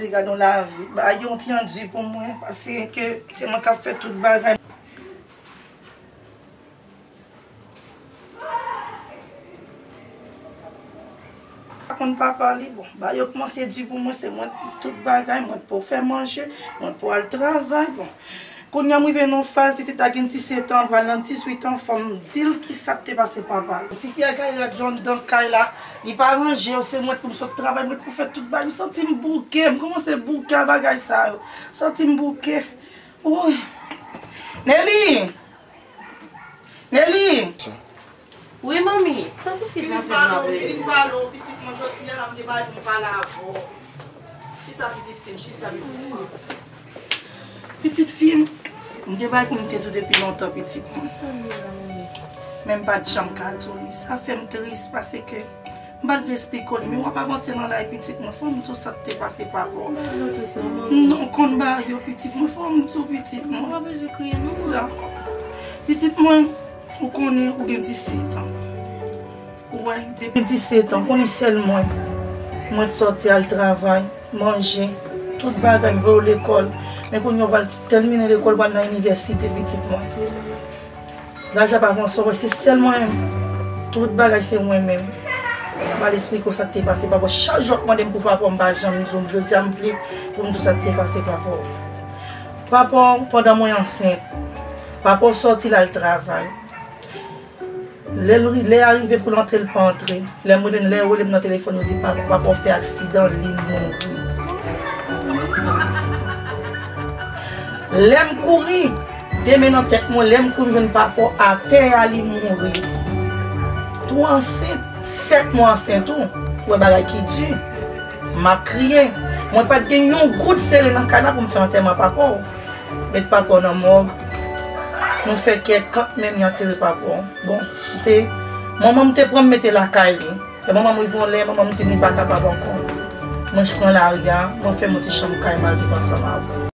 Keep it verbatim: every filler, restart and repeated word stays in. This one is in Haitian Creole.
Gade yon lavi, bagay yo te di pou mwen, paske se mwen k ap fè tout bagay. Pa konn papa li, bon, bagay yo kòmanse di pou mwen, se mwen tout bagay, mwen pou fè manje, mwen pou al travay, bon. Kounye a m rive nan yon faz, pitit la gen disèt an, pral nan dizuit an, fò m di l kisa k te pase papa l. Tifi a kay rad yon anndan kay la, li pa ranje yo, se mwen pou m sot travay, mwen pou fè tout bagay, m santi m bouke, m kòmanse bouke a bagay sa yo, santi m bouke. Woy. Nelly! Nelly! Wi, manmi, sa pou fi sa fè m ap rele? Vin pale w, pitit mwen, jodi a la, m te bay pou m pale avè w. Chita, pitit fi m, chita, pitit fi m. Pitit fi m, m te bay pou m te di w depi lontan, pitit mwen. Men m pa t janm ka di w li. Sa fè m tris, paske m pa t vle esplike w li, men w ap avanse nan lay pitit mwen. Fò m di w sa k te pase papa w. Non, konn bagay yo, pitit mwen. Fò m di w, pitit mwen. Dakò. Pitit mwen, ou konnen ou gen disèt an. Ou wè, depi disèt an, konnen sèl mwen. Mwen t sòti al travay, manje, tout bagay, m voye w lekòl. Men kounye a w pral tèmine lekòl, pral nan inivèsite, pitit mwen. Laj ap avanse, w wè, se sèl mwen menm. Tout bagay se mwen menm. M pral esplike w sa k te pase papa w. Chak jou w ap mande m pou papa w, m pa janm di w. Jodi a, m vle pou m di w sa k te pase papa w. Papa w, pandan mwen ansent, papa w sòti l al travay. Lè l ri-, lè a rive pou l antre, l pa antre. Lè m rele, lè yo rele m nan telefòn, yo di, "Papa, papa w fè aksidan, li mouri." Lè m kouri, de men nan tèt mwen, lè m kouri, m jwenn papa w atè a, li mouri. Tou ansent, sèt mwa ansent tou, ou wè bagay ki di. M ap kriye. Mwen pa t gen yon goud sere nan kay la pou m fè antèman papa w. Met papa w nan mòg. Nou fè kè kantmenm y antere papa w. Bon, m te, manman m te pran m mete lakay li. E manman m rive yon lè, manman m di m li pa kapab ankò. Mwen pran lari a, mwen fè m yon ti chanm kay, m al viv ansanm avè w.